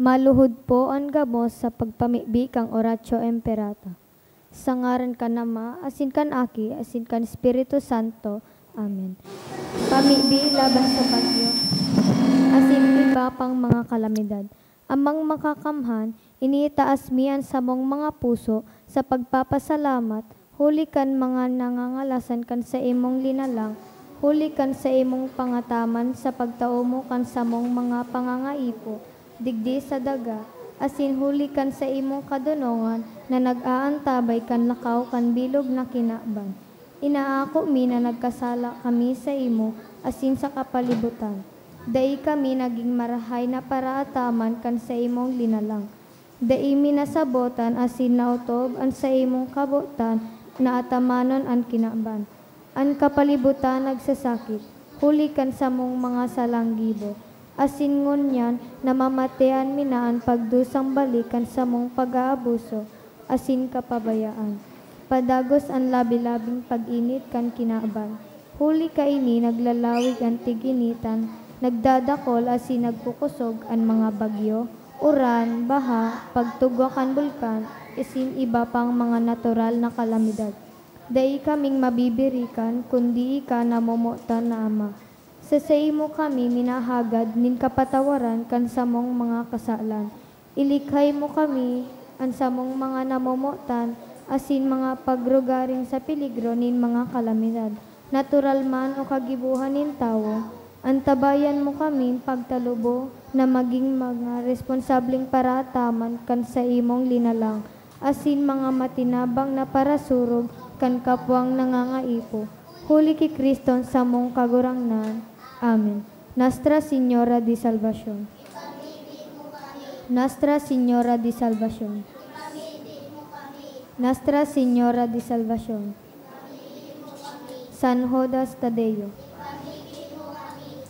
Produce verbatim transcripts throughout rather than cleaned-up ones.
Maluhod po an gabos sa pagpamibi kan Oratio Imperata. Sa ngaran kan Ama, asin kan Aki, asin kan Espiritu Santo. Amen. Pamibi laban sa bagyo, asin iba pang mga kalamidad. Amang Makakamhan, initaas mi an samong mga puso sa pagpapasalamat huli kan mga nangangalasan kan saimong linalang, huli kan saimong pangataman sa pagtao mo kan samong mga pangangaipo digdi sa daga, asin huli kan saimong kadonongan na nag-aantabay kan lakaw kan bilog na kinaban. Inaako mi na nagkasala kami saimo asin sa kapalibutan. Dai kami nagin marahay na paraataman kan saimong linalang. Dai mi nasabotan asin naotob an saimong kabotan na atamanon an kinaban. An kapalibutan nagsasakit, huli kan samong mga salang gibo, asin ngunyan namamatean mi na an pagdusang balik kan samong pag-aabuso asin kapabayaan. Padagos an labi-labing pag-init kan kinaban. Huli kaini naglalawig an tig-initan, nagdadakol asin nagkukosog an mga bagyo, uran, baha, pagtugwa kan bulkan, asin iba pang mga natural na kalamidad. Dai kaming mabibirikan, kundi ika namomotan na Ama. Sa saimo kami minahagad nin kapatawaran kan samong mga kasalan. Ilikhay mo kami, an samong mga namomotan, asin mga pagrugaring sa peligro nin mga kalamidad, natural man o kagibohan nin tawo. Antabayan mo kaming pagtalubo na magin mga responsableng paraataman kan saimong linalang, asin mga matinabang na parasurog kan kapwang nangangaipo. Huli ki Cristo an samong Kagurangnan. Amen. Nuestra Señora de Salvacion. Nuestra Señora de Salvacion. Nuestra Señora de Salvacion. San Judas Tadeo.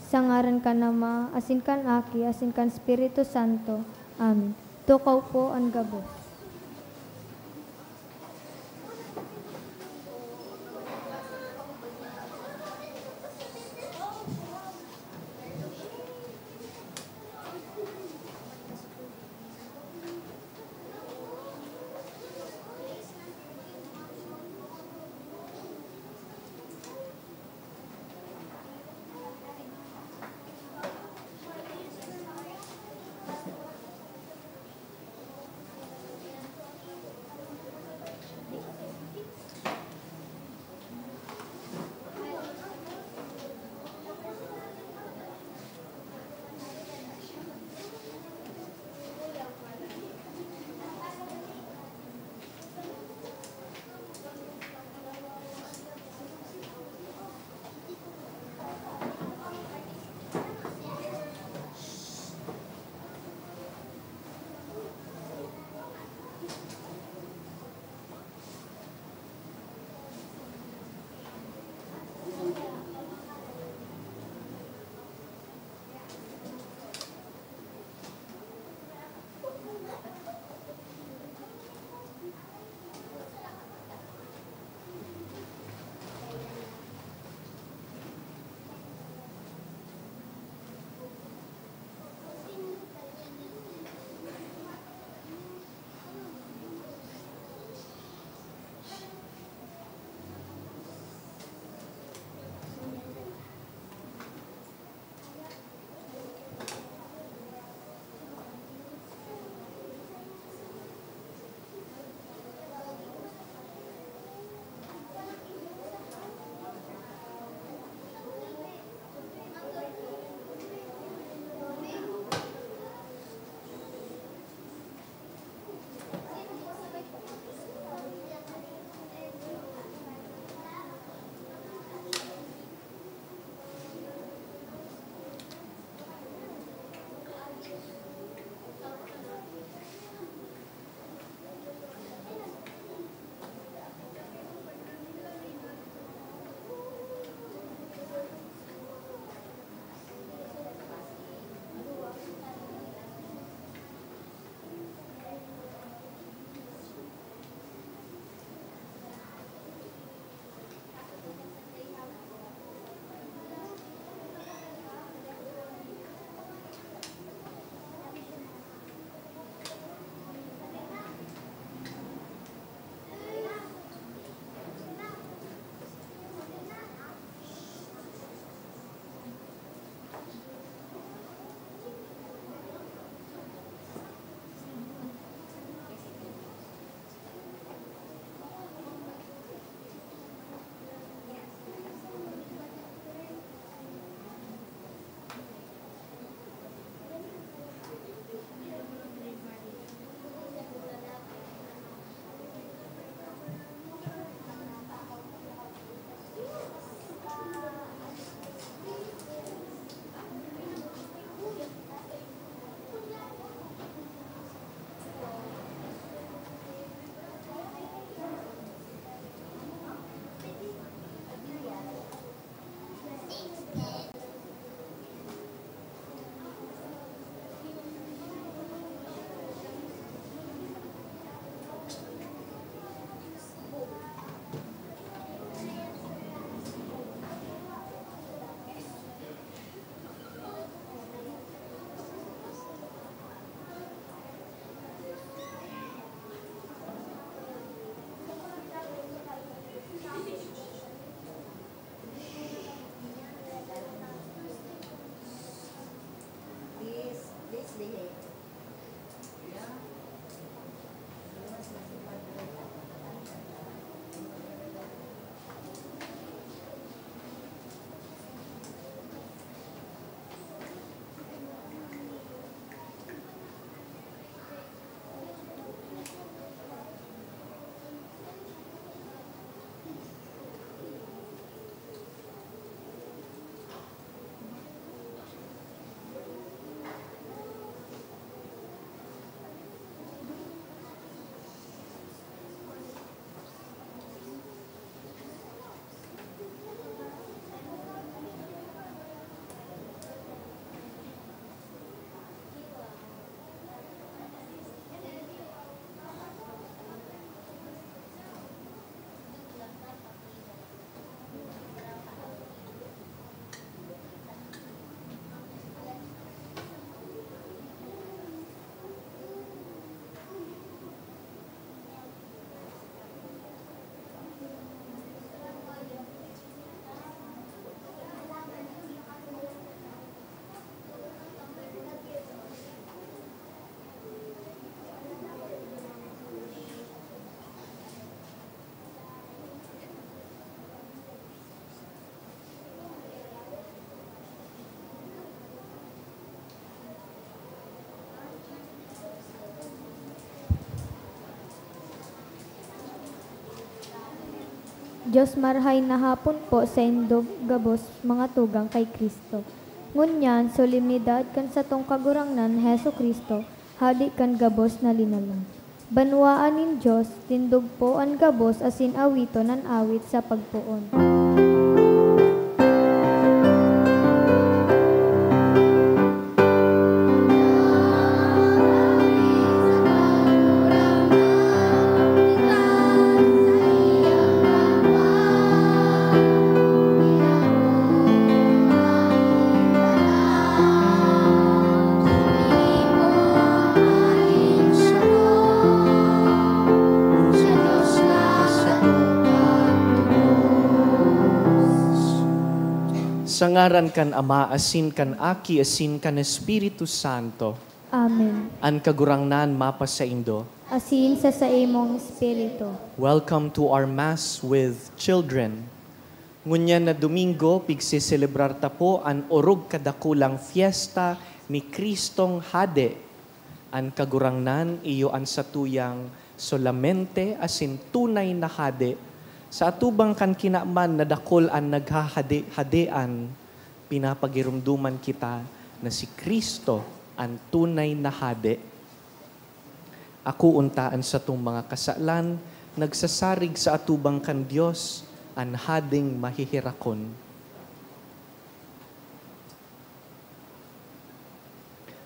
Sa ngaran kan Ama, asin kan Aki, asin kan Espiritu Santo. Amen. Tukaw po an gabos. Dios, marahay na hapon po saindo gabos, mga tugang kay Cristo. Ngunyan, solemnidad kan satong Kagurangnan Jesu-Cristo, Hade kan gabos na linalang. Banwaan nin Dios, tindog po an gabos asin awiton an awit sa pagpoon. Sa ngaran kan Ama, asin kan Aki, asin kan Espiritu Santo. Amen. An Kagurangnan mapasaindo. Asin sa saimong espiritu. Welcome to our Mass with Children. Ngunyan na Domingo, pigseselebrar ta po an orog kadakulang fiesta ni Cristong Hade. An Kagurangnan iyo an satuyang solamente asin tunay na Hade. Sa atubang kan kinaman na dakul an naghahade-hadean, pinapagiromdoman kita na si Cristo an tunay na Hade. Akoon ta an satong mga kasalan, nagsasarig sa atubang kan Dios, an Hadeng maheherakon.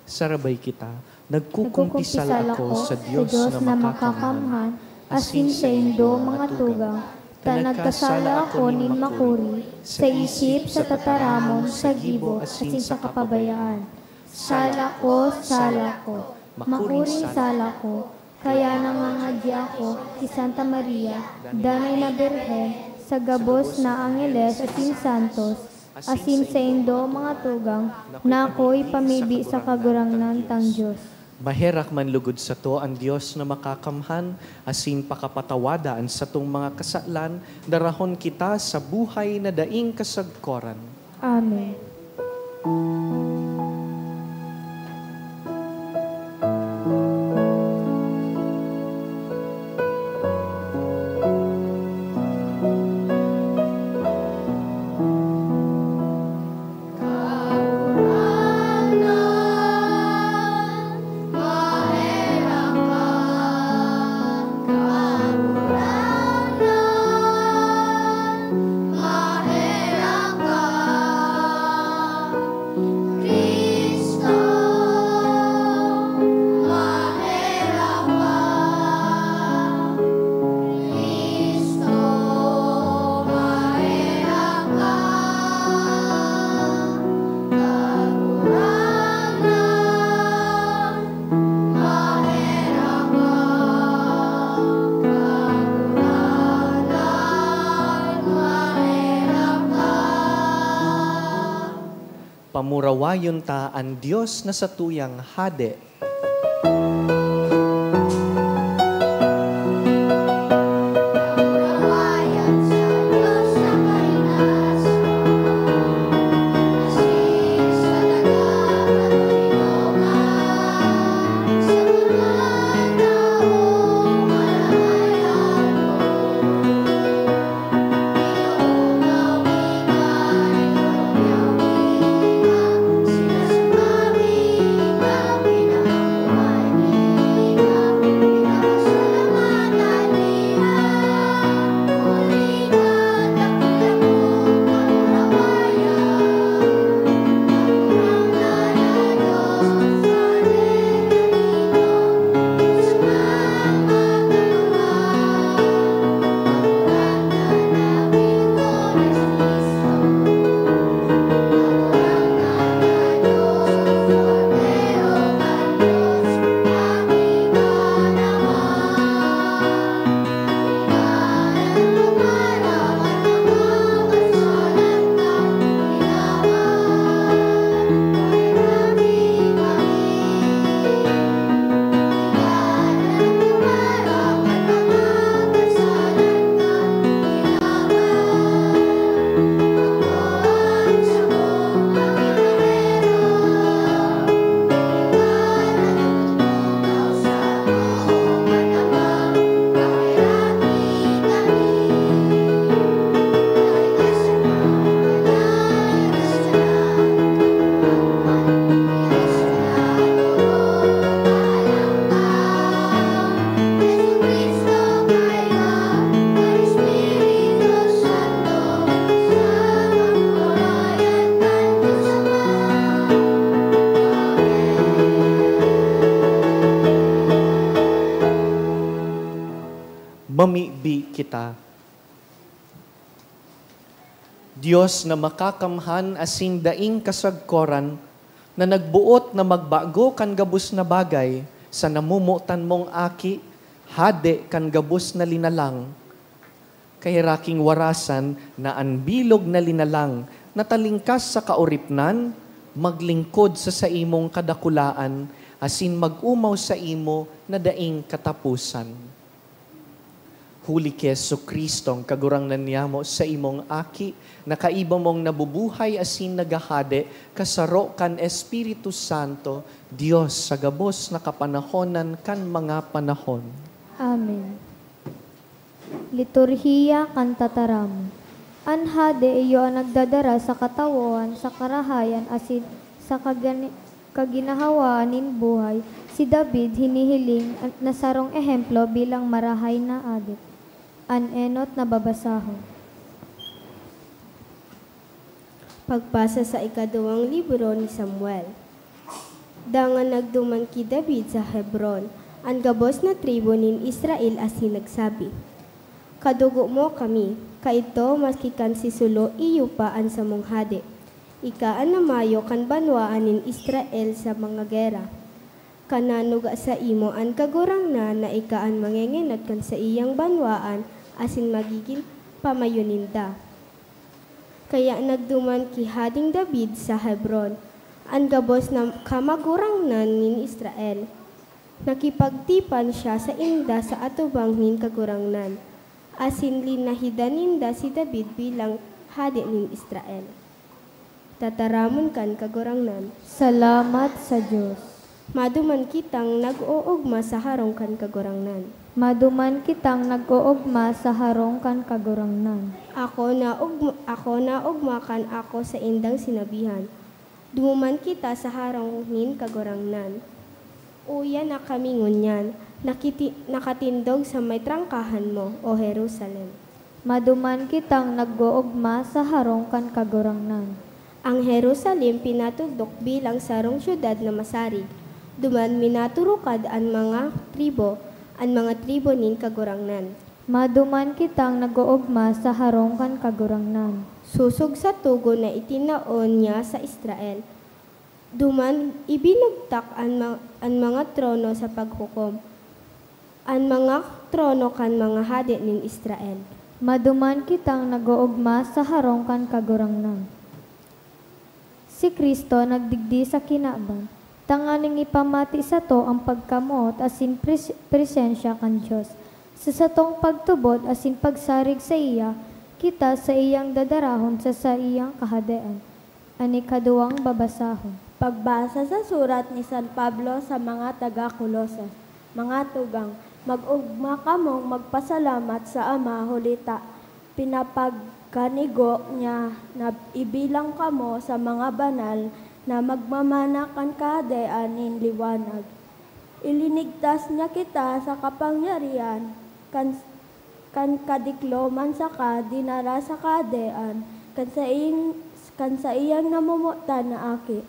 Sarabay kita. Nagkukumpisal ako sa Dios na makakamhan, asin saindo, mga tugang, ta nagkasala ako nin makuri, sa isip, sa tataramon, sa gibo, asin sa kapabayaan. Sala ko, sala ko, makuring sala ko, kaya nangangadi ako ki Santa Maria, Danay na Birhen, sa gabos na angheles asin santos, asin saindo, mga tugang, na ako ipamibi sa Kagurangnan tang Dios. Maherak man lugod sato an Dios na makakamhan, asin pakapatawada an satong mga kasalan, darahon kita sa buhay na daing kasagkoran. Amen. Cristo, maherak ka. Cristo, maherak ka. Kagurangnan, maherak ka. Kagurangnan, maherak ka. Pamurawayon ta an Dios na satuyang Hade. Mamibi kita. Dios na makakamhan asin daing kasagkoran, na nagboot na magbago kan gabos na bagay sa namomotan mong Aki, Hade kan gabos na linalang, kaheraking warasan na an bilog na linalang na talingkas sa kaoripnan, maglingkod sa saimong kadakulaan asin mag-omaw saimo na daing kataposan. Huli ki Jesu-Cristo, an Kagurangnan niyamo, saimong Aki, na kaiba mong nabubuhay asin naghahade, kasaro kan Espiritu Santo, Dios sa gabos na kapanahonan kan mga panahon. Amen. Liturhiya kan Tataramon. An hade iyo an nagdadara sa katawoan, sa karahayan asin sa kagani-, kaginahawaan nin buhay. Si David hinihiling na sarong ehemplo bilang marahay na hade. An enot na babasahon. Pagbasa sa ikaduwang libro ni Samuel. Dangan nagduman ki David sa Hebron an gabos na tribu nin Israel asin nagsabi, "Kadugo mo kami, kaidto maski kan sisulo iyo pa an samong hade. Ika an namayo kan banwaan nin Israel sa mga gera. Kan nanuga saimo an Kagurangnan na ika an mangengenot kan saiyang banwaan asin magigin pamayo ninda." Kaya nagduman ki Hading David sa Hebron, an gabos na kamagurangnan nin Israel. Nakipagtipan siya sainda sa atubang nin Kagurangnan, asin linahidan ninda si David bilang hade nin Israel. Tataramon kan Kagurangnan. Salamat sa Dios. Maduman kitang nag-oogma sa harong kan Kagurangnan. Maduman kitang nag-oogma sa harong kan Kagurangnan. Ako naogma, ako naogma kan ako saindang sinabihan. Dumuman kita sa harong nin Kagurangnan. Uya na kami ngunyan, nakiti-, nakatindog sa may trangkahan mo, O Jerusalem. Maduman kitang nag-oogma sa harong kan Kagurangnan. Ang Jerusalem pinatudok bilang sarong syudad na masarig. Duman minaturukad an mga tribo, an mga tribo nin Kagurangnan. Maduman kitang nag-oogma sa harong kan Kagurangnan. Sosog sa togon na itinao niya sa Israel. Duman ibinugtak an ma-, an mga trono sa paghukom, an mga trono kan mga hade nin Israel. Maduman kitang nag-oogma sa harong kan Kagurangnan. Si Cristo nagdigdi sa kinaban, tanganing ipamati sato an pagkamoot asin pres-, presensya kan Dios. Sa satong pagtubod asin pagsarig saiya, kita saiyang dadarahon sa saiyang Kahadean. An ikaduwang babasahon. Pagbasa sa surat ni San Pablo sa mga taga Colosas. Mga tugang, mag-ogma kamong magpasalamat sa Ama huli ta pinapagkanigo niya na ibilang kamo sa mga banal na magmamana kan Kahadean nin liwanag. Ilinigtas niya kita sa kapangyarihan kan, kan kadikloman saka dinara sa Kahadean kan saing-, kan saiyang namomotan na Aki,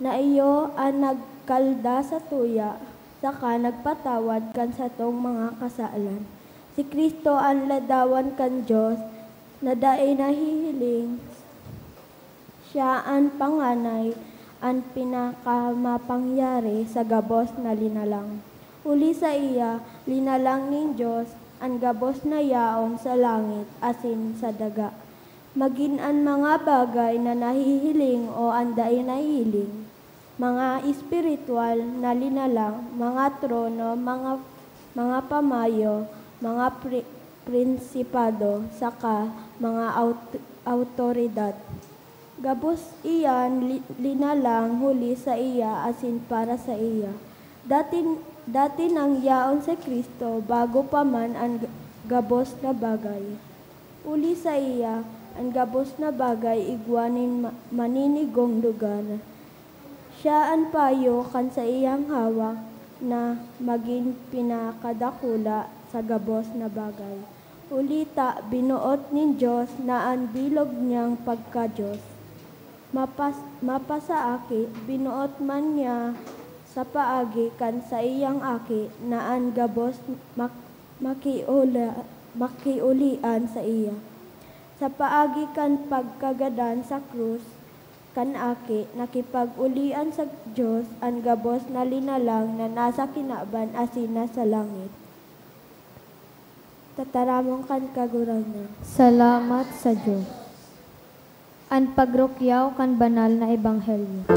na iyo an nagkalda satuya saka nagpatawad kan satong mga kasalan. Si Cristo an ladawan kan Dios na dai nahihiling. Siya an panganay, an pinakamapangyari sa gabos na linalang. Huli saiya, linalang nin Dios an gabos na yaon sa langit asin sa daga. Magin an mga bagay na nahihiling o an dai nahihiling, mga espiritual na linalang, mga trono, mga, mga pamayo, mga pri-, prinsipado, saka mga aut-, awtoridad. Gabos iyan li-, linalang huli saiya asin para saiya. Dati, dati nang yaon si Cristo bago pa man an g-, gabos na bagay. Huli saiya, an gabos na bagay igwa nin ma-, maninigong lugar. Siya an payo kan saiyang hawak na magin pinakadakula sa gabos na bagay. Huli ta, binoot nin Dios na an bilog niyang pagka-Dios mapas-, mapasaaki, binoot man niya sa paagi kan saiyang Aki na an gabos mak-, makiula-, makiulian saiya. Sa paagi kan pagkagadan sa krus kan Aki, nakipag-ulian sa Dios an gabos na linalang na nasa kinaban asin nasa langit. Tataramon kan Kagurangnan. Salamat sa Dios. An pagrukyaw kan banal na ebanghelyo.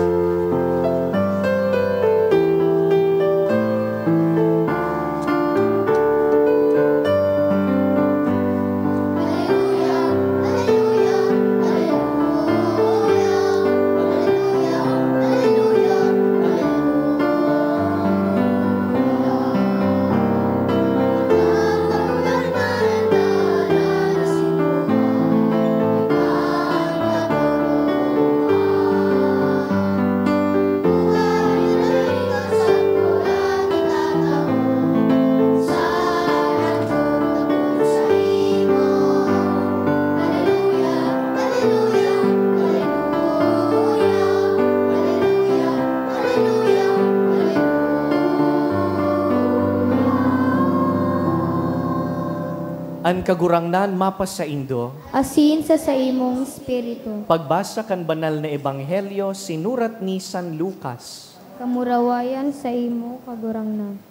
An Kagurangnan mapasaindo. Asin sa saimong espiritu. Pagbasa kan Banal na Ebanghelyo sinurat ni San Lucas. Kamurawayan saimo, Kagurangnan.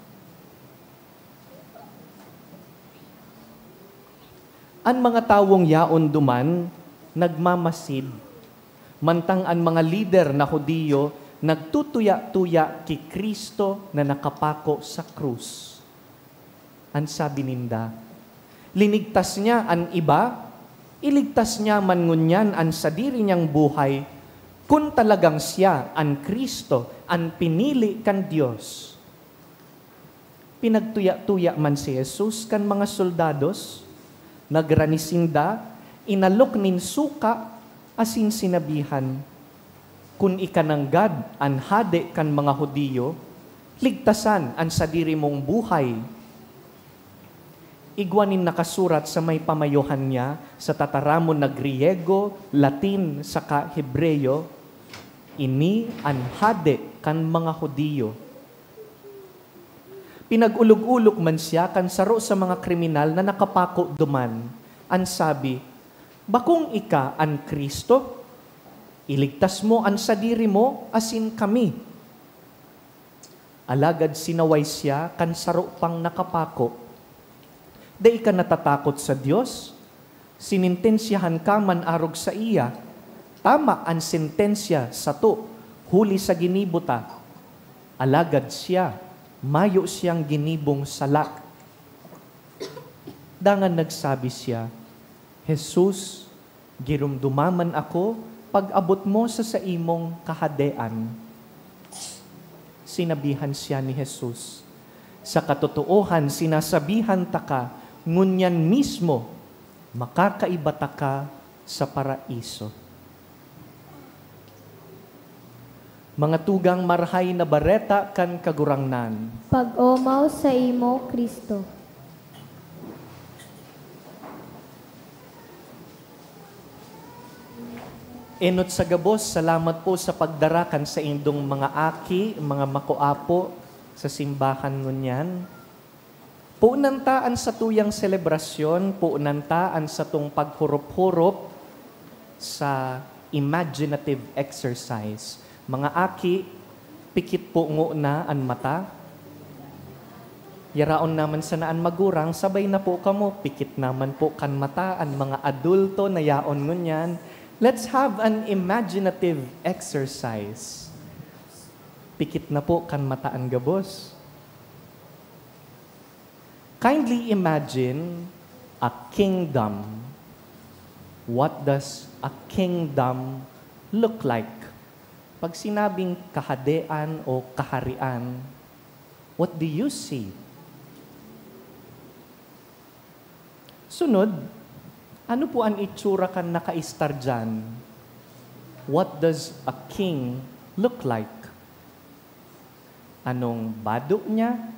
An mga tawong yaon duman nagmamasid, mantang an mga lider na Judio nagtutuya-tuya ki Cristo na nakapako sa krus. An sabi ninda, "Linigtas niya an iba, iligtas niya man ngunyan an sadiri niyang buhay, kun talagang siya an Cristo, an pinili kan Dios." Pinagtuya-tuya man si Jesus kan mga soldados, nagrani sinda, inalok nin suka, asin sinabihan, "Kun ika nanggad an hade kan mga Judio, ligtasan an sadiri mong buhay." Igwa nin nakasurat sa may pamayohan niya sa tataramon na Griego, Latin, saka Hebreo, "Ini an hade kan mga Judio." Pinag-olog-olog man siya kan saro sa mga kriminal na nakapako duman. An sabi, "Bakong ika an Cristo? Iligtas mo an sadiri mo asin kami." Alagad sinaway siya kan saro pang nakapako, "Dai ka natatakot sa Dios? Sinentensyahan ka man arog saiya. Tama an sentensya sato huli sa ginibo ta. Alagad siya, mayo siyang ginibong sala." Dangan nagsabi siya, "Jesus, giromdoma man ako pag-abot mo sa saimong Kahadean." Sinabihan siya ni Jesus, "Sa katotoohan sinasabihan taka, ngunyan mismo makakaiba taka sa Paraiso." Mga tugang, Marahay na Bareta kan Kagurangnan. Pag-omaw saimo, Cristo. Enot sa gabos, salamat po sa pagdara kan saindong mga aki, mga makoapo sa simbahan ngunyan. Punan ta an satuyang selebrasyon, punan ta an satong paghurop-hurop sa imaginative exercise. Mga aki, pikit po ngona an mata. Yaraon naman sana an magurang, sabay na po kamo, pikit naman po kan mata an mga adulto na yaon ngunyan. Let's have an imaginative exercise. Pikit na po kan mata an gabos. Kindly imagine a kingdom. What does a kingdom look like? Pag sinabing kahadean o kaharian, what do you see? Sunod, ano po an itsura kan nakaistar diyan? What does a king look like? Anong bado niya?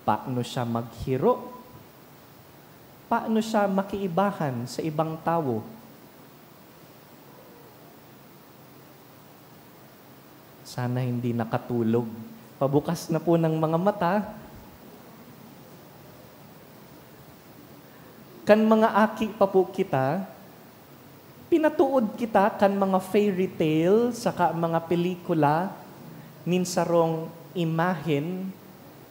Paano siya maghiro? Paano siya makiibahan sa ibang tawo? Sana hindi nakatulog. Pabukas na po ng mga mata. Kan mga aki pa po kita, pinatuod kita kan mga fairy tale saka mga pelikula nin sarong imahen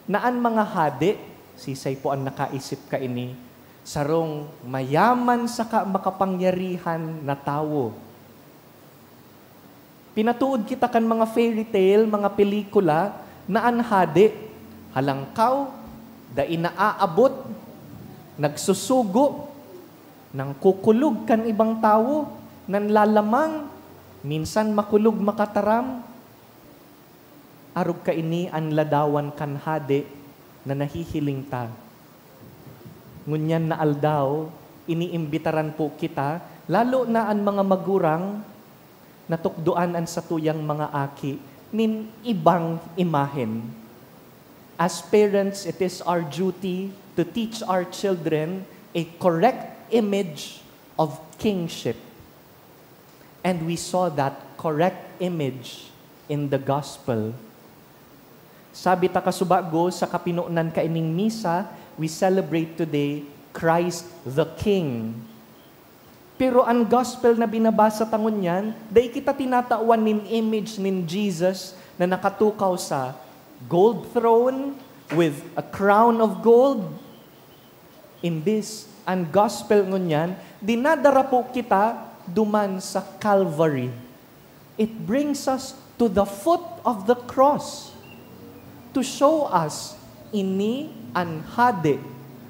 na an mga hade, sisay po an nakaisip kaini, sarong mayaman saka makapangyarihan na tawo. Pinatuod kita kan mga fairy tale, mga pelikula na an hade halangkaw, dai naaabot, nagsusugo, nangkukulog kan ibang tawo, nanlalamang, minsan makulog makataram. Arog kaini an ladawan kan hade na nahihiling ta. Ngunyan na aldaw, iniimbitaran po kita, lalo na an mga magurang, natukdoan an satuyang mga aki nin ibang imahen. As parents, it is our duty to teach our children a correct image of kingship. And we saw that correct image in the gospel. Sabi ta kasubago sa kapinonan kaining misa, we celebrate today Christ the King. Pero an gospel na binabasa ta ngunyan, dai kita tinatawan nin image nin Jesus na nakatukaw sa gold throne with a crown of gold. In this, an gospel ngunyan, dinadara po kita duman sa Calvary. It brings us to the foot of the cross to show us, ini an hade.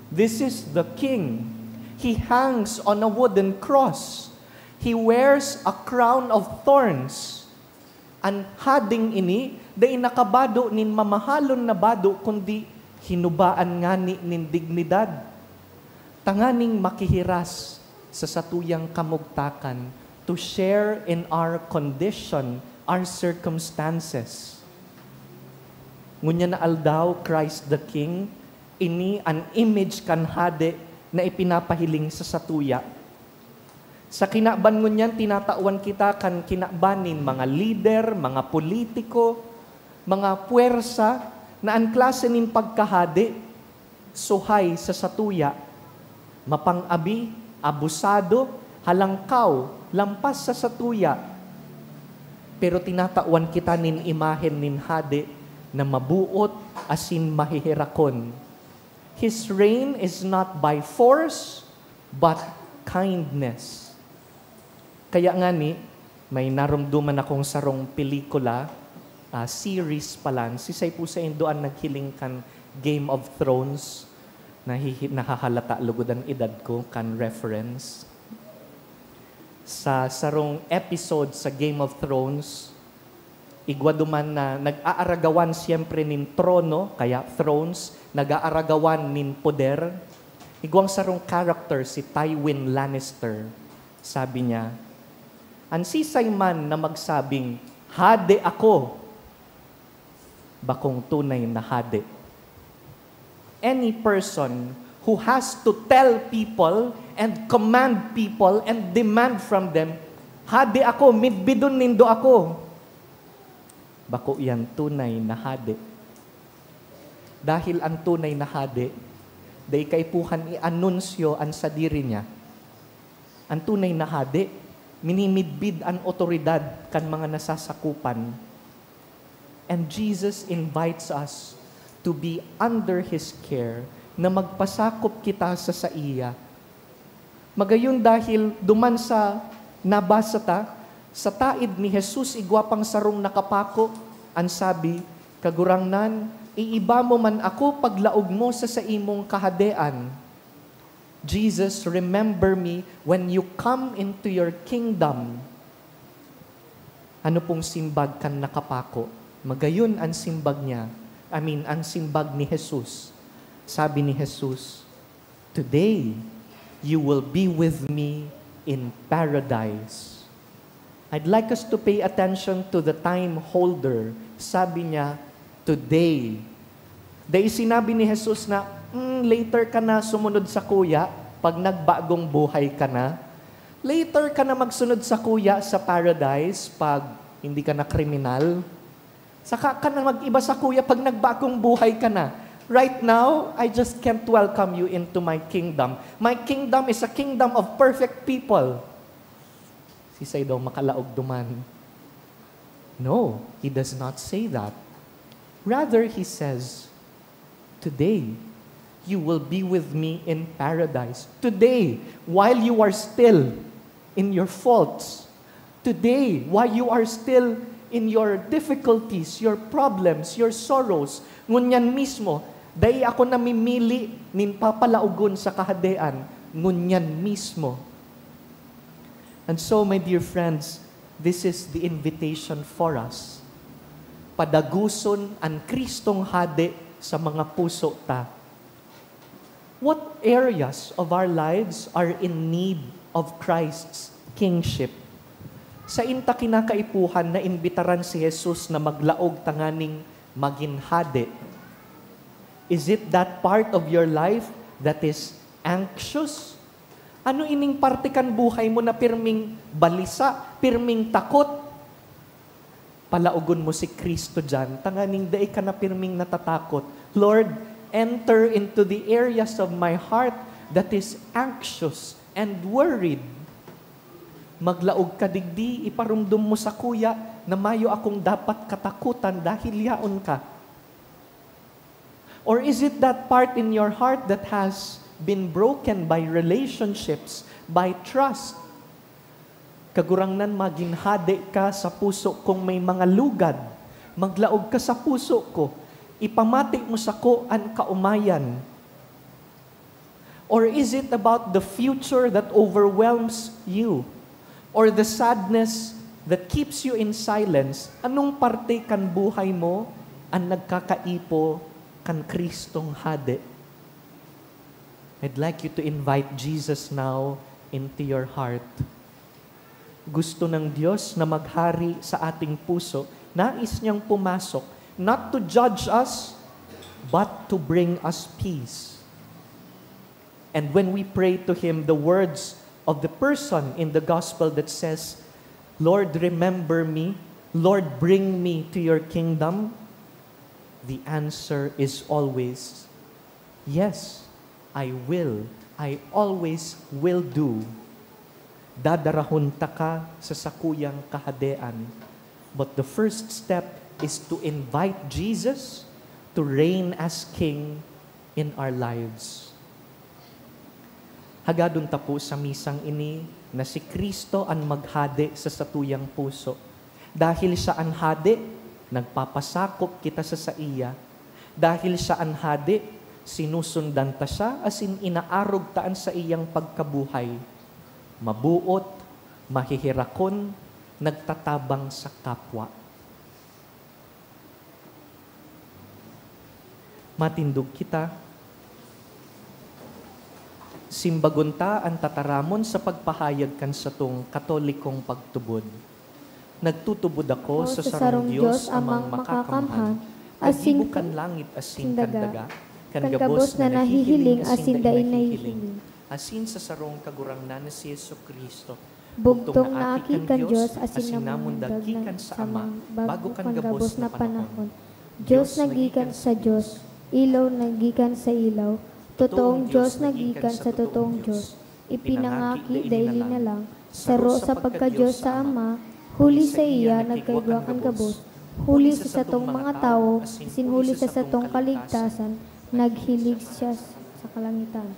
This is the king. He hangs on a wooden cross. He wears a crown of thorns. An hading ini dai nakabado nin mamahalon na bado, kundi hinubaan ngani nin dignidad, tanganing makihiras sa satuyang kamugtakan, to share in our condition, our circumstances. Ngunyan na aldaw, Christ the King, ini an image kan hade na ipinapahiling sa satuya. Sa kinaban ngunyan, tinatawan kita kan kinaban nin mga lider, mga politiko, mga puwersa na an klase nin pagkahade suhay sa satuya, mapang-abi, abusado, halangkaw, lampas sa satuya. Pero tinatawan kita nin imahen nin hade na mabuot asin maheherakon. His reign is not by force, but kindness. Kaya ngani, may naromdoman akong sarong pelikula, ah, series palan. Sisay po saindo an naghiling kan Game of Thrones? Nahihi-, nahahalata lugod an edad ko kan reference. Sa sarong episode sa Game of Thrones, igwa duman na nag-aaragawan siyempre nin trono, kaya thrones, nag-aaragawan nin poder. Igwang sarong character, si Tywin Lannister. Sabi niya, "An sisay man na magsabing, 'Hade ako,' bakong tunay na hade." Any person who has to tell people and command people and demand from them, "Hade ako, midbidon nindo ako," bako iyan tunay na hade. Dahil an tunay na hade, dai kaipuhan i-anunsyo an sadiri niya. An tunay na hade, minimidbid an otoridad kan mga nasasakupan. And Jesus invites us to be under His care, na magpasakop kita sa saiya. Magayon, dahil duman sa nabasa ta, sa taed ni Jesus igwa pang sarong nakapako, an sabi, "Kagurangnan, iiba mo man ako paglaog mo sa saimong kahadean." Jesus, remember me when you come into your kingdom. Ano pong simbag kan nakapako? Magayon an simbag niya, I mean, an simbag ni Jesus. Sabi ni Jesus, "Today, you will be with me in paradise." I'd like us to pay attention to the time holder. Sabi niya, "Today." Dai sinabi ni Jesus na, "Hmm, later ka na sumunod sakuya pag nagbagong buhay ka na. Later ka na magsunod sakuya sa paradise pag hindi ka na kriminal. Saka ka na mag-iba sakuya pag nagbagong buhay ka na." Right now, I just can't welcome you into my kingdom. My kingdom is a kingdom of perfect people. Siisay daw makalaog duman? No, he does not say that. Rather, he says, "Today, you will be with me in paradise. Today, while you are still in your faults. Today, while you are still in your difficulties, your problems, your sorrows, ngunyan mismo, dai ako namimili nin papalaogon sa Kahadean, ngunyan mismo." And so, my dear friends, this is the invitation for us. Padagoson an Kristong Hade sa mga puso ta. What areas of our lives are in need of Christ's kingship? Sain ta kinakaipuhan na imbitaran si Jesus na maglaog tanganing magin hade? Is it that part of your life that is anxious? Ano ining parte kan buhay mo na pirming balisa, pirming takot? Palaogon mo si Cristo diyan, tanganing dai ka na pirming natatakot. "Lord, enter into the areas of my heart that is anxious and worried." Maglaog ka digdi, iparumdom mo sakuya na mayo akong dapat katakotan dahil yaon ka. Or is it that part in your heart that has been broken by relationships, by trust? "Kagurangnan, magin hade ka sa puso kong may mga lugad. Maglaog ka sa puso ko. Ipamati mo sako an kaomayan." Or is it about the future that overwhelms you? Or the sadness that keeps you in silence? Anong parte kan buhay mo an nagkakaipo kan Kristong Hade? I'd like you to invite Jesus now into your heart. Gusto ng Diyos na maghari sa ating puso. Nais niyang pumasok, not to judge us, but to bring us peace. And when we pray to Him the words of the person in the gospel that says, "Lord, remember me. Lord, bring me to your kingdom," the answer is always, "Yes, I will. I always will do." Dadarahon taka sa sakuyang kahadean. But the first step is to invite Jesus to reign as King in our lives. Hagadon ta po sa misang ini na si Cristo an maghade sa satuyang puso. Dahil siya an hade, nagpapasakop kita sa saiya. Dahil siya an hade, sinusundan ta siya asin inaarog ta an saiyang pagkabuhay. Mabuot, maheherakon, nagtatabang sa kapwa. Matindog kita. Simbagon ta an tataramon sa pagpahayag kan satong Katolikong pagtubod. Nagtutubod ako sa sarong Dios, Amang Makakamhan, naggibo kan langit asin kan daga, kan gabos na nahihiling asin dai nahihiling, asin sa sarong Kagurangnan na si Jesu-Cristo. Bugtong na Aki kan Dios asin namundag kan sa Ama bago kan gabos na panahon. Dios na gikan sa Dios, ilaw na gikan sa ilaw, totoong Dios na gikan sa totoong Dios. Ipinangaki daini na lang, saro sa pagka-Dios sa Ama, huli saiya nagkaigwa kan gabos, huli sa satong mga tawo, asin huli sa satong kaligtasan, naghilig siya sa kalangitan.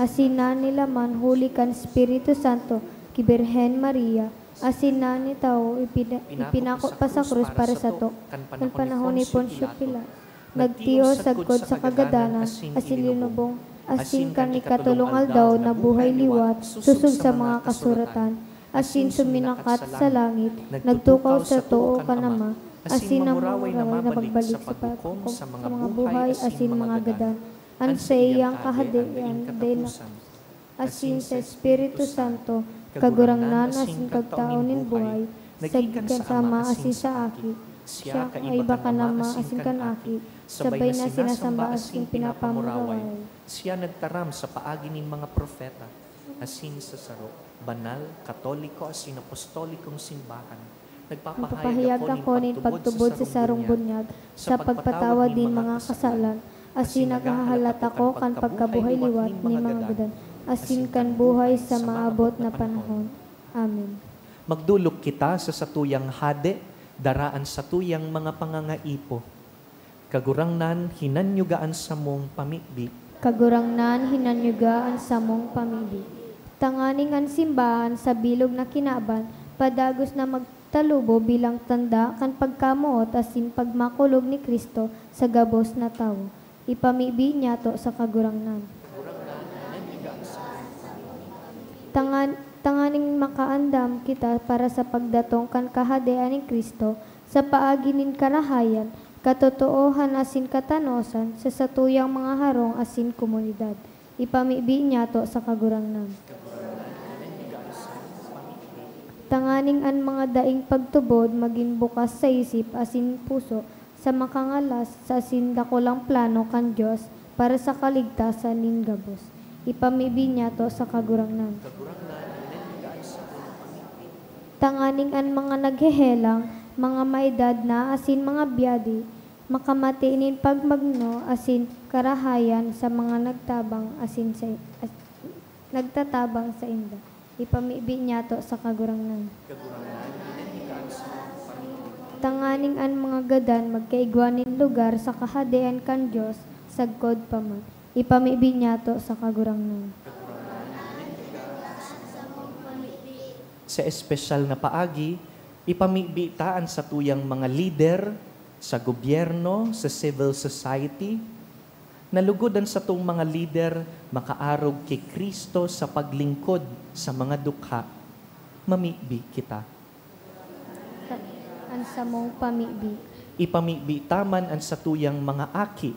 Asin nanilaman huli kan Espiritu Santo ki Birhen Maria, asin nanitawo, ipina-, ipinako pa sa krus para sato, kan panahon ni Poncio Pilato. Nagtios sagkod sa kagadanan, asin linubong, asin kan ikatolong aldaw nabuhay liwat, sosog sa mga kasuratan, asin suminakat sa langit, nagtukaw sa too kan Ama, asin mamuraway na magbalik sa paghukom sa mga buhay asin mga gadan. An saiyang kahadean dai na, asin sa Espiritu Santo, Kagurangnan asin Kagtao nin buhay, sagkod kan Ama asin sa Aki. Siya kaiba kan Ama asin kan Aki, sabay na sinasamba asin pinapamuraway. Siya nagtaram sa paagi nin mga propeta, asin sa saro, banal, katoliko asin apostolikong simbahan. Nagpapahayag ako nin pagtubod sa sarong bunyag, sa pagpatawad nin mga kasalan, asin naghahalat ako kan pagkabuhay liwat nin mga gadan, asin kan buhay sa maabot na panahon. Amen. Magdolok kita sa satuyang Hade, dara an satuyang mga pangangaipo. Kagurangnan, hinanyuga an samong pamibi. Kagurangnan, hinanyuga an samong pamibi. Tanganing an simbahan sa bilog na kinaban, padagos na magtalubo bilang tanda kan pagkamoot asin pagmakulog ni Cristo sa gabos na tawo. Ipamibi niyato sa Kagurangnan. Tangan-, tanganing makaandam kita para sa pagdatong kan Kahadean ni Cristo sa paagi nin karahayan, katotoohan asin katanosan sa satuyang mga harong asin komunidad. Ipamibi niyato sa Kagurangnan. Tanganing an mga daing pagtubod magin bukas sa isip asin puso sa makangalas sa asin dakulang plano kan Dios para sa kaligtasan nin gabos. Ipamibi niyato sa Kagurangnan. Tanganing an mga naghehelang, mga maedad na asin mga byadi, makamati nin pagmagno asin karahayan sa mga nagtabang asin sa, as-, nagtatabang sainda. Ipamibi niyato sa Kagurangnan. Tanganing an mga gadan magkaigwa nin lugar sa Kahadean kan Dios sagkod pa man. Ipamibi niyato sa Kagurangnan. Sa espesyal na paagi, ipamibi ta an satuyang mga lider sa gobyerno, sa civil society, na lugod an satong mga lider makaarog ki Cristo sa paglingkod sa mga dukha. Mamibi kita. An samong pamibi. Ipamibi ta man an satuyang mga aki,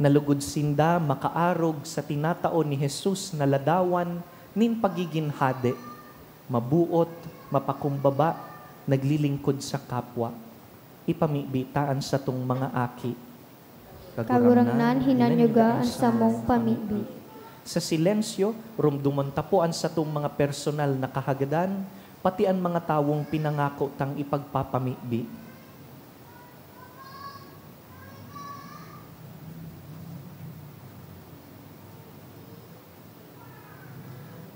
na lugod sinda makaarog sa tinatao ni Jesus na ladawan nin pagigin hade, mabuot, mapakumbaba, naglilingkod sa kapwa. Ipamibi ta an satong mga aki. Kagurangnan, hinanyuga an samong pamibi. Sa silensyo, rumdomon ta po an satong mga personal na kahagadan, pati an mga tawong pinangako tang ipagpapamibi.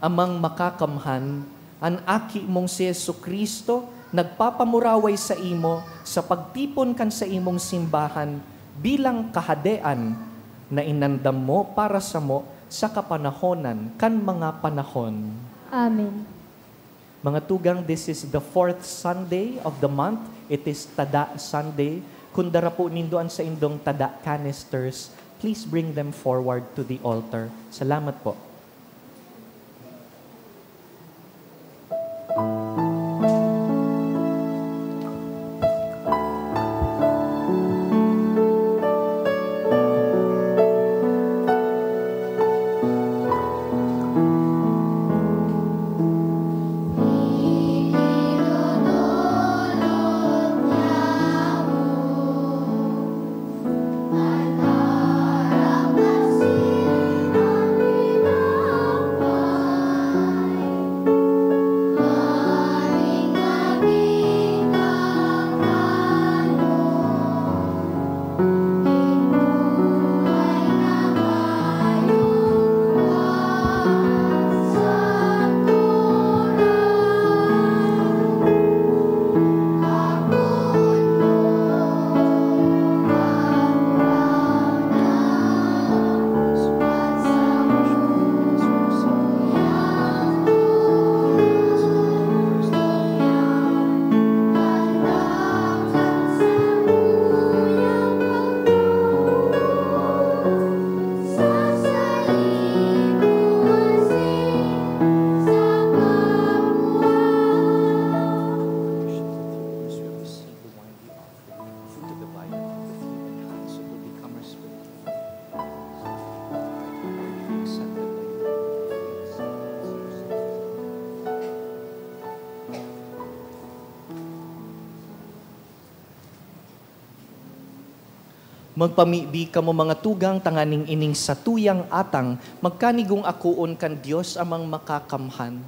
Amang Makakamhan, an Aki mong si Jesu-Cristo nagpapamuraway saimo sa pagtipon kan saimong simbahan bilang Kahadean na inandam mo para samo sa kapanahonan kan mga panahon. Amen. Mga tugang, this is the fourth Sunday of the month. It is Tada Sunday. Kun dara po nindo an saindong tada canisters, please bring them forward to the altar. Salamat po. Magpamibi kamo, mga tugang, tanganing ining satuyang atang magkanigong akoon kan Dios Amang Makakamhan.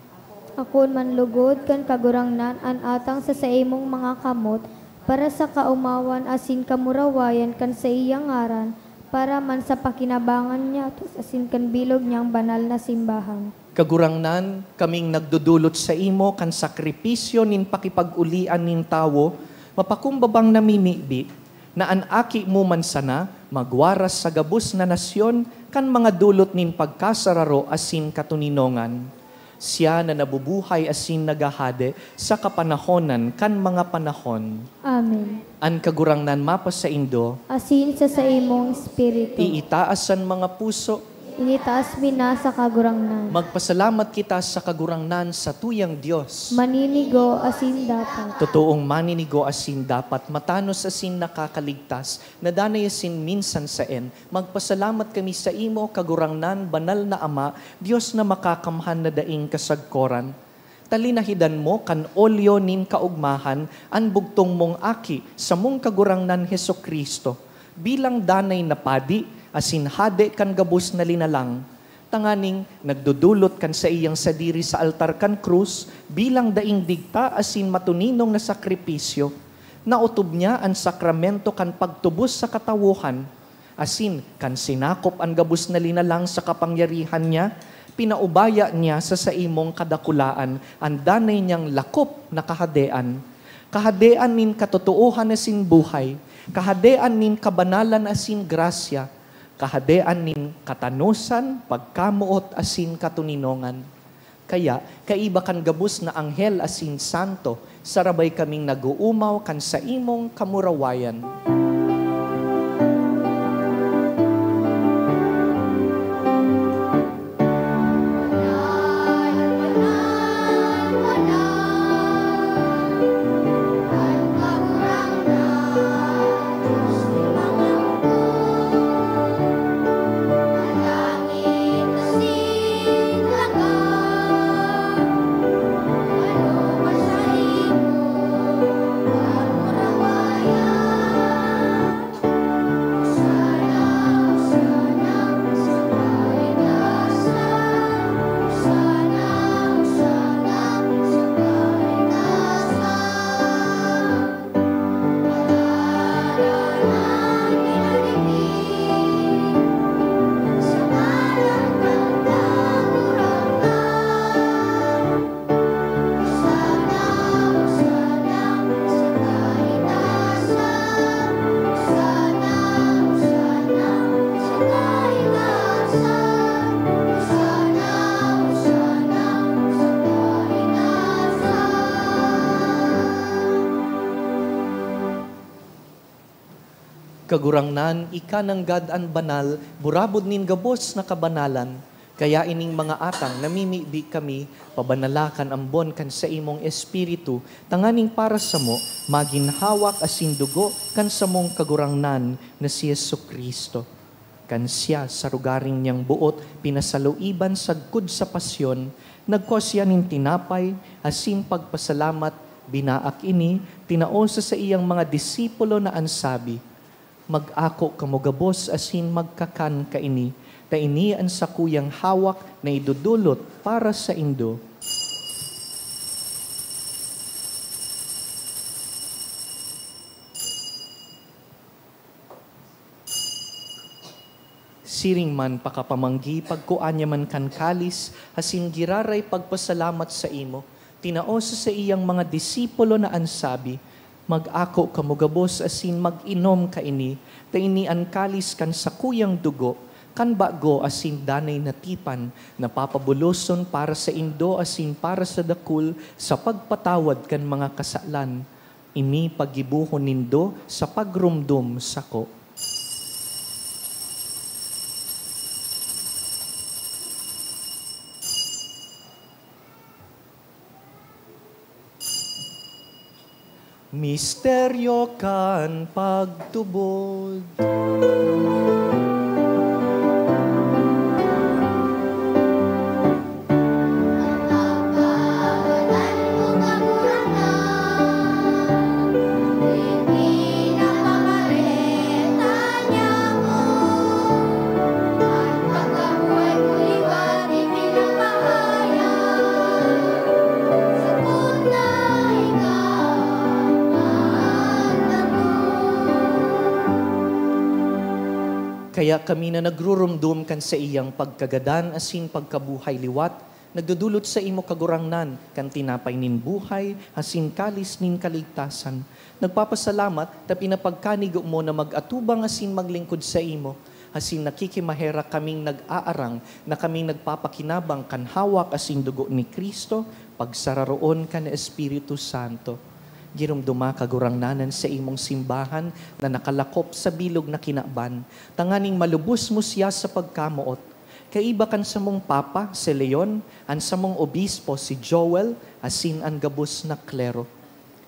Akoon man lugod kan Kagurangnan an atang sa saimong mga kamot, para sa kaomawan asin kamurawayan kan saiyang ngaran, para man sa pakinabangan niya asin kan bilog niyang banal na simbahan. Kagurangnan, kaming nagdodolot saimo kan sakripisyo nin pakipag-olian nin tawo, mapakumbabang namimibi, na an Aki mo man sana magwaras sa gabos na nasyon kan mga dolot nin pagkasararo asin katoninongan. Siya na nabubuhay asin naghahade sa kapanahonan kan mga panahon. Amen. An Kagurangnan mapasaindo. Asin sa saimong espiritu. Iitaas an mga puso. Iitaas mi na sa Kagurangnan. Magpasalamat kita sa Kagurangnan, sa tuyang Dios. Maninigo asin dapat. Totoong maninigo asin dapat, matanos asin nakakaligtas, na danay asin minsan saen. Magpasalamat kami saimo, Kagurangnan, Banal na Ama, Dios na makakamhan na daing kasagkoran. Ta linahidan mo kan olyo nin kaogmahan an bugtong mong Aki, samong Kagurangnan Jesu-Cristo, bilang danay na padi asin hade kan gabos na linalang, tanganing nagdodolot kan saiyang sadiri sa altar kan krus bilang daing digta asin matoninong na sakripisyo, naotob niya an sakramento kan pagtubos sa katawohan, asin kan sinakop an gabos na linalang sa kapangyarihan niya, pinaubaya niya sa saimong kadakulaan an danay niyang lakop na Kahadean, Kahadean nin katotoohan asin buhay, Kahadean nin kabanalan asin grasya, Kahadean nin katanosan, pagkamoot asin katoninongan. Kaya, kaiba kan gabos na anghel asin santo, sarabay kaming nag-oomaw kan saimong kamurawayan. Kagurangnan, ika nanggad an banal, burabod nin gabos na kabanalan. Kaya ining mga atang namimibi kami, pabanala kan ambon kan saimong Espiritu, tanganing para samo magin hawak asin dugo kan samong Kagurangnan na si Jesu-Cristo. Kan siya sa rogaring niyang boot pinasaluiban sagkod sa pasyon, nagkua siya nin tinapay, asin pagpasalamat, binaak ini, tinao sa saiyang mga disipulo na an sabi, "Mag-ako kamo gabos asin magkakan kaini, ta ini an sakuyang hawak na idodolot para saindo." Siring man pakapamanggi, pagkua niya man kan kalis, asin giraray pagpasalamat saimo, tinao sa saiyang mga disipulo na an sabi, "Mag-ako kamo gabos asin mag-inom kaini, ta ini an kalis kan sakuyang dugo, kan bago asin danay na tipan, na papabuloson para saindo asin para sa dakul sa pagpatawad kan mga kasalan. Ini paggibohon nindo sa pagromdom sako." Misteryo kan pagtubod. Kaya kami na nagrurumdom kan saiyang pagkagadan asin pagkabuhay liwat, nagdodolot saimo, Kagurangnan, kan tinapay nin buhay asin kalis nin kaligtasan. Nagpapasalamat ta pinapagkanigo mo na mag-atubang asin maglingkod saimo, asin nakikimaherak kaming nag-aarang na kami nagpapakinabang kan hawak asin dugo ni Cristo, pagsararoon kan Espiritu Santo. Giromdoma, Kagurangnan, an saimong simbahan na nakalakop sa bilog na kinaban, tanganing malubos mo siya sa pagkamoot. Kaiba kan samong Papa, si Leon, an samong Obispo, si Joel, asin an gabos na klero.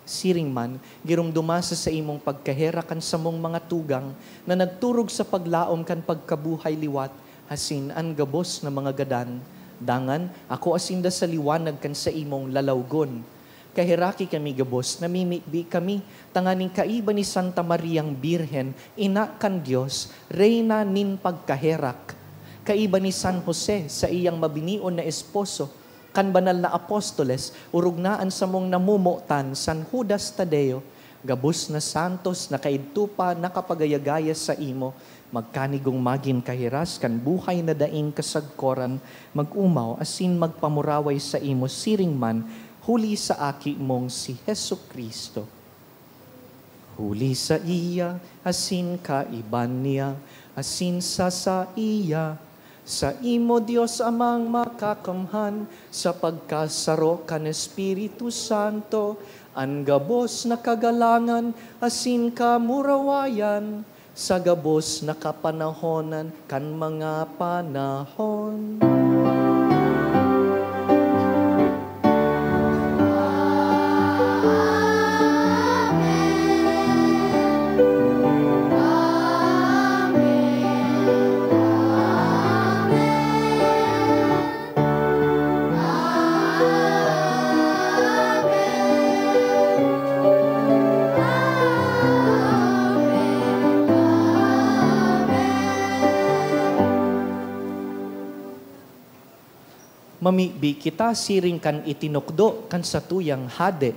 Siring man, giromdoma sa saimong pagkaherak an samong mga tugang na nagturog sa paglaom kan pagkabuhay liwat, asin an gabos na mga gadan. Dangan, ako asinda sa liwanag kan saimong lalawgon. Kaheraki kami gabos, namimibi kami, tanganing kaiba ni Santa Mariang Birhen, Ina kan Dios, Reyna nin pagkaherak. Kaiba ni San Jose, saiyang mabinion na esposo, kan banal na apostoles, orog na an samong namomotan, San Judas Tadeo, gabos na santos na kaidto pa nakapagayagaya saimo, magkanigong magin kahiras kan buhay na daing kasagkoran, mag-omaw asin magpamuraway saimo siring man, huli sa Aki mong si Jesu-Cristo. Huli saiya, asin kaiba niya, asin sa saiya, saimo, Dios Amang Makakamhan, sa pagkasaro kan Espiritu Santo, an gabos na kagalangan asin kamurawayan, sa gabos na kapanahonan kan mga panahon. Mamibi kita siring kan itinukdo kan satuyang hade.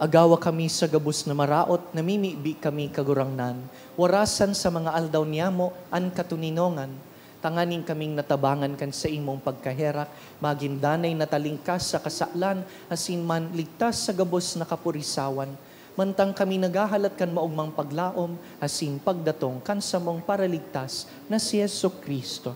Agawa kami sa gabos na maraot, namimibi kami, Kagurangnan, warasan sa mga aldaw niyamo an katoninongan, tanganing kaming natabangan kan saimong pagkaherak, magin danay na talingkas sa kasalan, asin man ligtas sa gabos na kapurisawan, mantang kami naghahalat kan maogmang paglaom asin pagdatong kan samong Paraligtas na si Jesu-Cristo.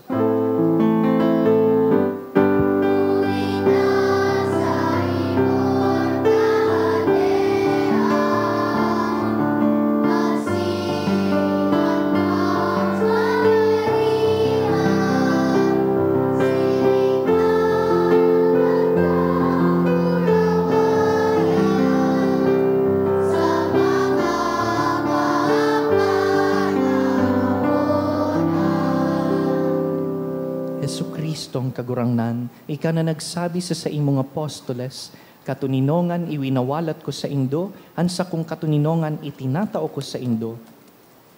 Kristong Kagurangnan, ika na nagsabi sa saimong apostoles, "Katoninongan iwinawalat ko saindo, an sakong katoninongan itinatao ko saindo."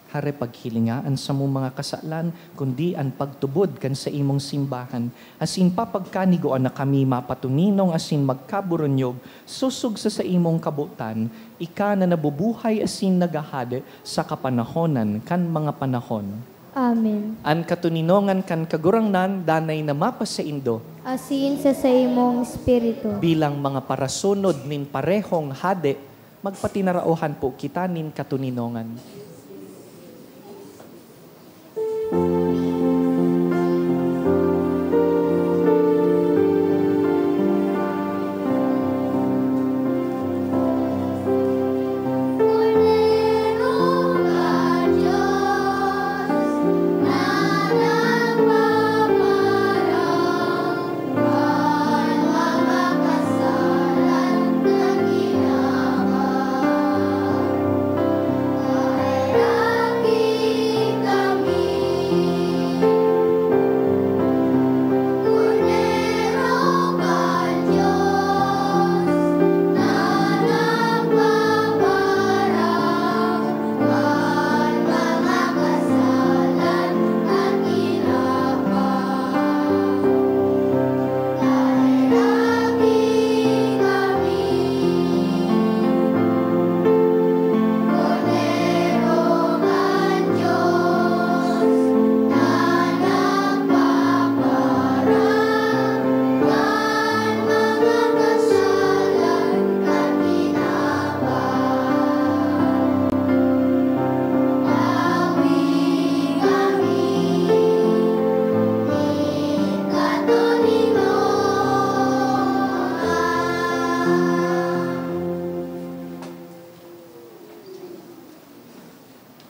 Hare, paghilinga an samong mga kasalan, kundi an pagtubod kan saimong simbahan, asin papagkanigoan na kami mapatoninong asin magkaburunyog, sosog sa saimong kabotan, ika na nabubuhay asin naghahade sa kapanahonan kan mga panahon. Amen. An katoninongan kan Kagurangnan danay na mapasaindo. Asin sa saimong espiritu. Bilang mga parasunod nin parehong hade, magpatinaraohan po kita nin katoninongan.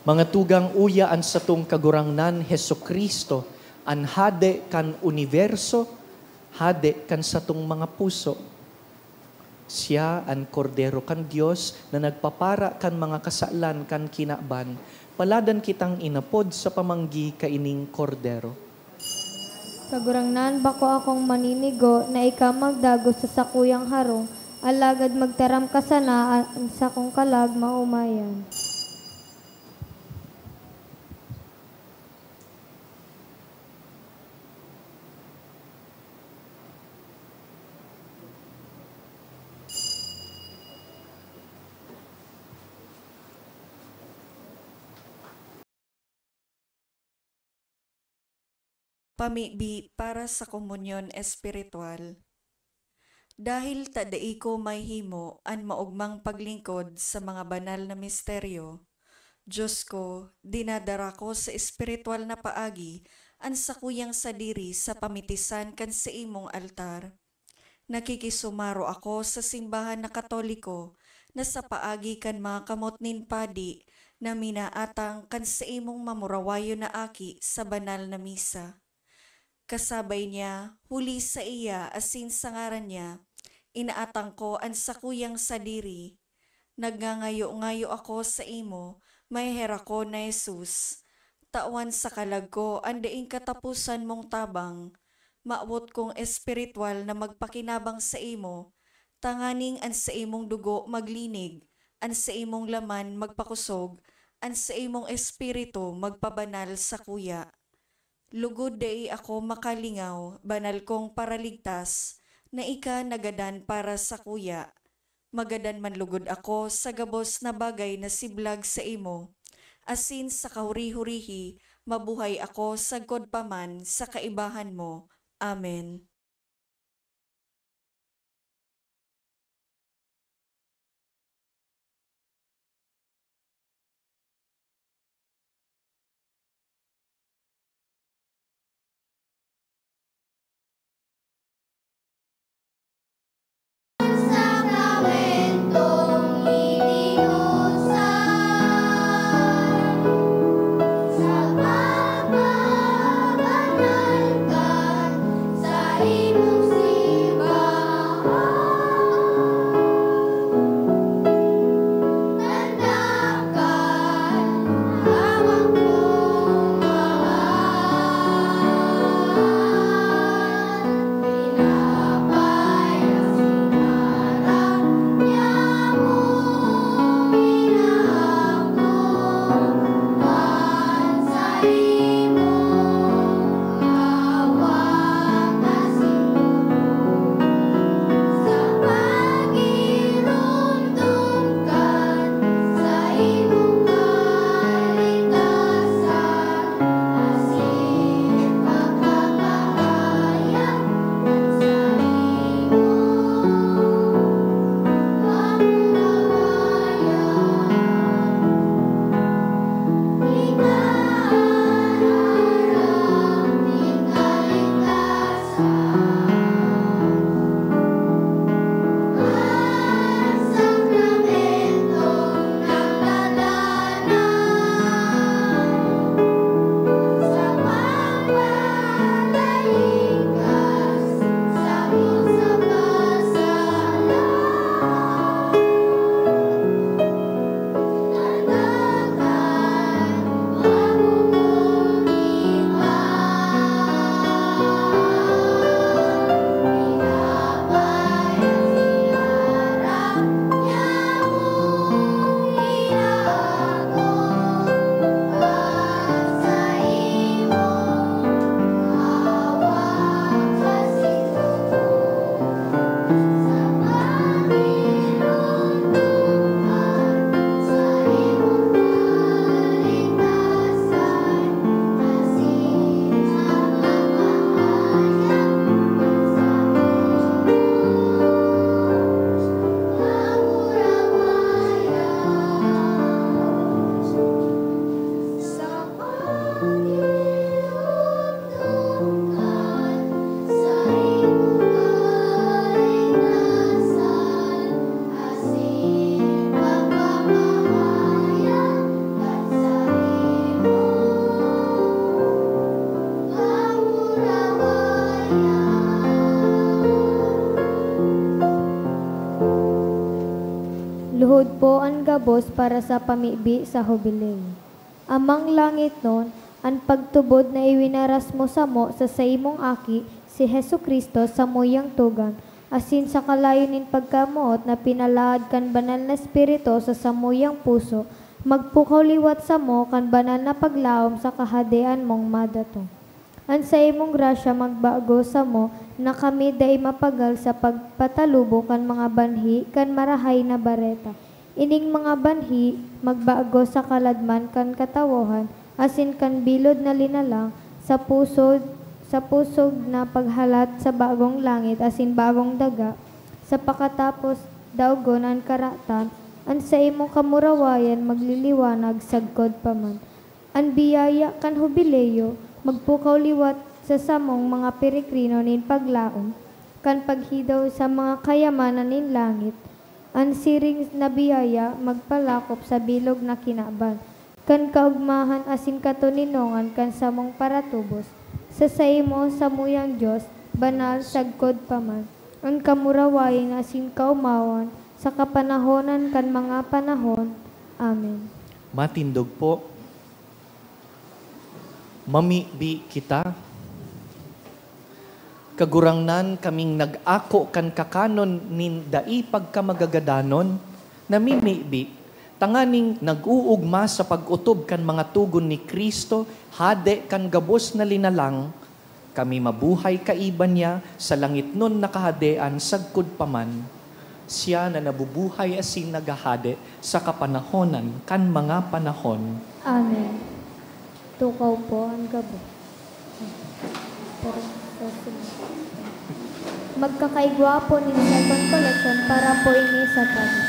Mga tugang, uya an satong Kagurangnan, Jesu-Cristo, an Hade kan uniberso, Hade kan satong mga puso. Siya an Kordero kan Dios na nagpapara kan mga kasalan kan kinaban. Paladan kitang inapod sa pamanggi kaining Kordero. Kagurangnan, bako akong maninigo na ika magdagos sa sakuyang harong, alagad magtaram ka sana, an sakong kalag maomayan. Pamibi para sa komunyon espiritual. Dahil ta dai ko mahimo an maogmang paglingkod sa mga banal na misteryo, Dios ko, dinadara ko sa espiritual na paagi an sakuyang sadiri sa pamitisan kan saimong altar. Nakikisumaro ako sa simbahan na Katoliko na sa paagi kan mga kamot nin padi na minaatang kan saimong mamurawayon na aki sa banal na misa. Kasabay niya, huli saiya asin sa ngaran niya, inaatang ko an sakuyang sadiri. Nagngangayo-ngayo ako saimo, maheher ako na Jesus. Tawan sa kalag ko an daing kataposan mong tabang. Mawot kong espiritual na magpakinabang saimo, tanganing an saimong dugo maglinig, an saimong laman magpakosog, an saimong espiritu magpabanal sakuya. Lugod dai ako makalingaw, banal kong Paraligtas, na ika nagadan para sakuya. Magadan man lugod ako sa gabos na bagay na siblag saimo, asin sa kahuri-hurihi mabuhay ako sagkod pa man sa kaibahan mo. Amen. An gabos para sa pamibi sa Hubileo. Amang langitnon, an pagtubod na iwinaras mo samo sa saimong Aki, si Jesu-Cristo, samuyang tugang, asin sa kalayo nin pagkamoot na pinalaad kan Banal na Espiritu sa samuyang puso, magpukaw liwat samo kan banal na paglaom sa Kahadean mong madatong. An saimong grasya magbago samo na kami dai mapagal sa pagpatalubo kan mga banhi kan Marahay na Bareta. Ining mga banhi magbago sa kaladman kan katawohan asin kan bilog na linalang sa pusog, sa pusog na paghalat sa bagong langit asin bagong daga, sa pakatapos daogon an karatan, an saimong kamurawayan magliliwanag sagkod pa man. An biyaya kan Hubileo magpukaw liwat sa samong mga peregrino nin paglaom kan paghidaw sa mga kayamanan nin langit. An siring na biyaya magpalakop sa bilog na kinaban kan kaogmahan asin katoninongan kan samong paratubos. Sa saimo, samuyang Dios, banal sagkod pa man, an kamurawayan asin kaomawan sa kapanahonan kan mga panahon. Amen. Matindog po. Mamibi kita. Kagurangnan, kaming nag-ako kan kakanon nin dai pagkamagagadanon, namimibi, tanganing nag-uugma sa pag-otob kan mga togon ni Cristo, Hade kan gabos na linalang, kami mabuhay kaiba niya sa langitnon na Kahadean sagkod pa man. Siya na nabubuhay asin naghahade sa kapanahonan kan mga panahon. Amen. Tukaw po an gabos. Magkakaigwa po nin second collection para po ini sa pag-,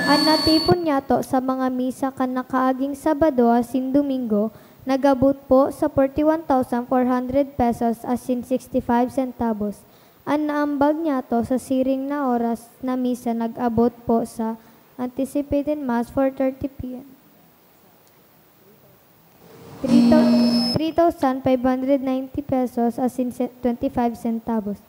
an natipon niyato sa mga misa kan nakaaging Sabado asin Domingo, nag-abot po sa forty-one thousand four hundred pesos asin sixty-five centavos. An naambag niyato sa siring na oras na misa nag-abot po sa anticipated Mass, four thirty P M. Three thou-, three thousand five hundred ninety pesos asin se-, twenty-five centavos.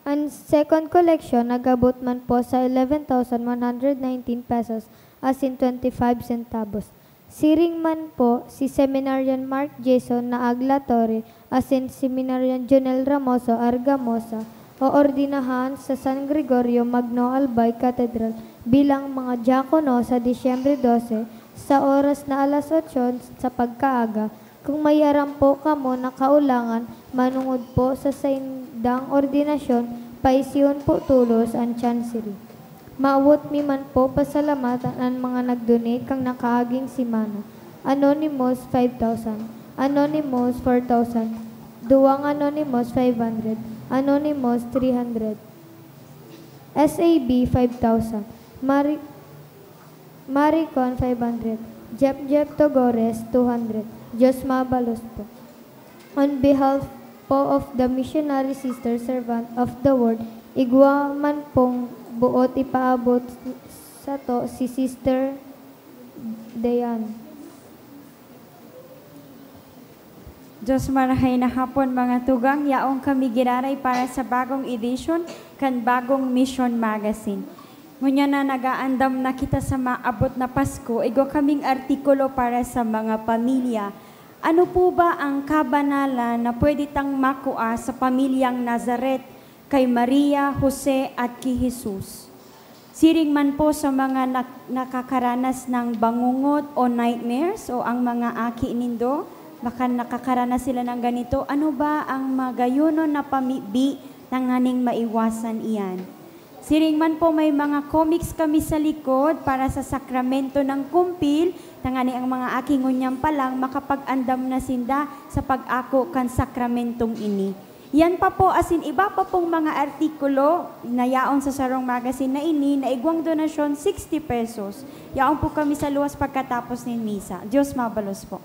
An second collection nag-abot man po sa eleven thousand one hundred nineteen pesos asin twenty-five centavos. Siring man po, si Seminarian Mark Jason Naag La Torre asin Seminarian Jonel Ramoso Argamosa oordinahan sa San Gregorio Magno Albay Cathedral bilang mga diakono sa Disyembre doce, sa oras na alas otso sa pagkaaga. Kung may aram po kamo na kaulangan manongod po sa saindang ordinasyon, paisihon po tolos an chancery. Mawot mi man po pasalamatan an mga nag-donate kan nakaaging semana. Anonymous, five thousand. Anonymous, four thousand. Duwang Anonymous, five hundred. Anonymous, three hundred. S A B, five thousand. Mari-, Maricon, five hundred. Jep Jep Togores, two hundred. Diyos mabalos po. On behalf po of the missionary sister servant of the world, igwa man pong boot ipaabot sato si Sister Diane. Diyos marahay na hapon, mga tugang. Yaon kami giraray para sa bagong edisyon kan Bagong Mission Magazine. Ngunyan na nag-aandam na kita sa maabot na Pasko, igwa kaming artikulo para sa mga pamilya. Ano po ba ang kabanalan na pwede tang makua sa pamilyang Nazaret, kay Maria, Jose, at ki Jesus? Siring man po sa mga nak-, nakakaranas ng bangungot o nightmares o ang mga aki nindo, baka nakakaranas sila ng ganito, ano ba ang magayunon na pamibi tanganing maiwasan iyan? Siring man po, may mga comics kami sa likod para sa sakramento ng kumpil, tanganing ang mga aki ngunyan pa lang makapag-andam na sinda sa pag-ako kan sakramentong ini. Yan pa po, asin iba pa pong mga artikulo na yaon sa sarong magazine na ini na igwang donasyon, sixty pesos. Yaon po kami sa luwas pagkatapos nin misa. Diyos mabalos po.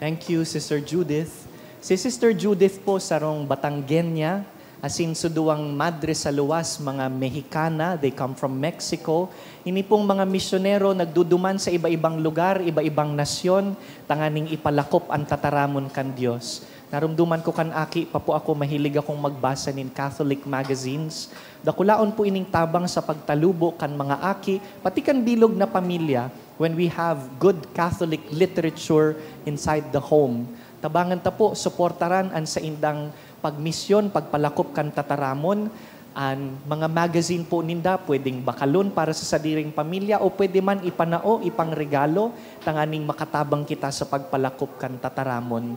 Thank you, Sister Judith. Si Sister Judith po, sarong Batanggueña, asin sa duwang madre sa luwas, mga Mexicana, they come from Mexico. Ini pong mga misyonero nagduduman sa iba-ibang lugar, iba-ibang nasyon, tanganing ipalakop ang tataramon kan Dios. Narumduman ko kan aki pa po ako, mahilig akong magbasa nin Catholic magazines. Dakulaon po ining tabang sa pagtalubo kan mga aki, pati kan bilog na pamilya, when we have good Catholic literature inside the home. Tabangan ta po, suportaran an saindang pagmisyon, pagpalakop kan tataramon. An mga magazine po ninda pwedeng bakalon para sa sadiring pamilya o pwede man ipanao, ipangregalo, tanganing makatabang kita sa pagpalakop kan tataramon.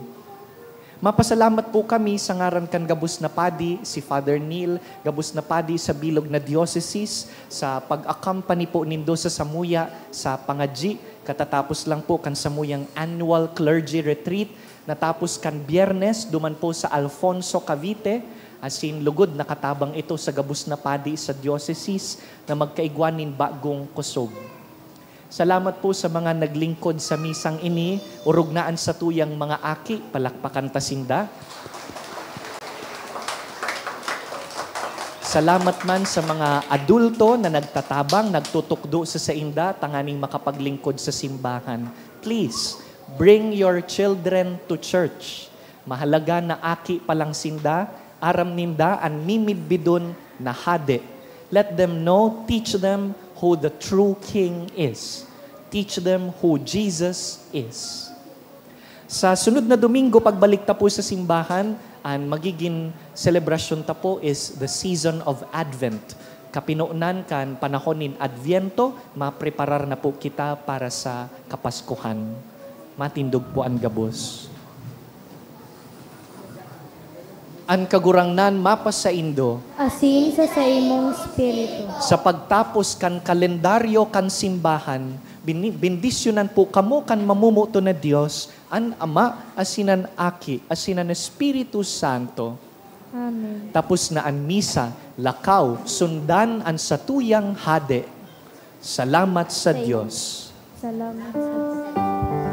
Mapasalamat po kami sa ngaran kan gabos na padi, si Father Neil, gabos na padi sa bilog na diocese, sa pag-accompany po nindo sa samuya, sa pangadyi, katatapos lang po kan samuyang annual clergy retreat, natapos kan Biyernes, duman po sa Alfonso, Cavite, asin lugod nakatabang ito sa gabos na padi sa diocese na magkaigwa nin bagong kusog. Salamat po sa mga naglingkod sa misang ini, orog na an satuyang mga aki, palakpakan ta sinda. Salamat man sa mga adulto na nagtatabang, nagtutukdo sa sainda tanganing makapaglingkod sa simbahan. Please, bring your children to church. Mahalaga na aki pa lang sinda, aram ninda an mimidbidon na hade. Let them know, teach them who the true king is. Teach them who Jesus is. Sa sunod na Domingo, pagbalik ta po sa simbahan, an magigin selebrasyon ta po is the season of Advent. Kapinonan kan panahon nin Adviento, mapreparar na po kita para sa Kapaskuhan. Matindog po an gabos. An Kagurangnan mapasaindo. Asin sa saimong espiritu. Sa pagtapos kan kalendaryo kan simbahan, bini-, bendisyonan po kamo kan mamomoto na Dios, an Ama, asin an Aki, asin an Espiritu Santo. Amen. Tapos na an misa, lakaw, sundan an satuyang hade. Salamat sa Sa Dios. Salamat sa Diyos.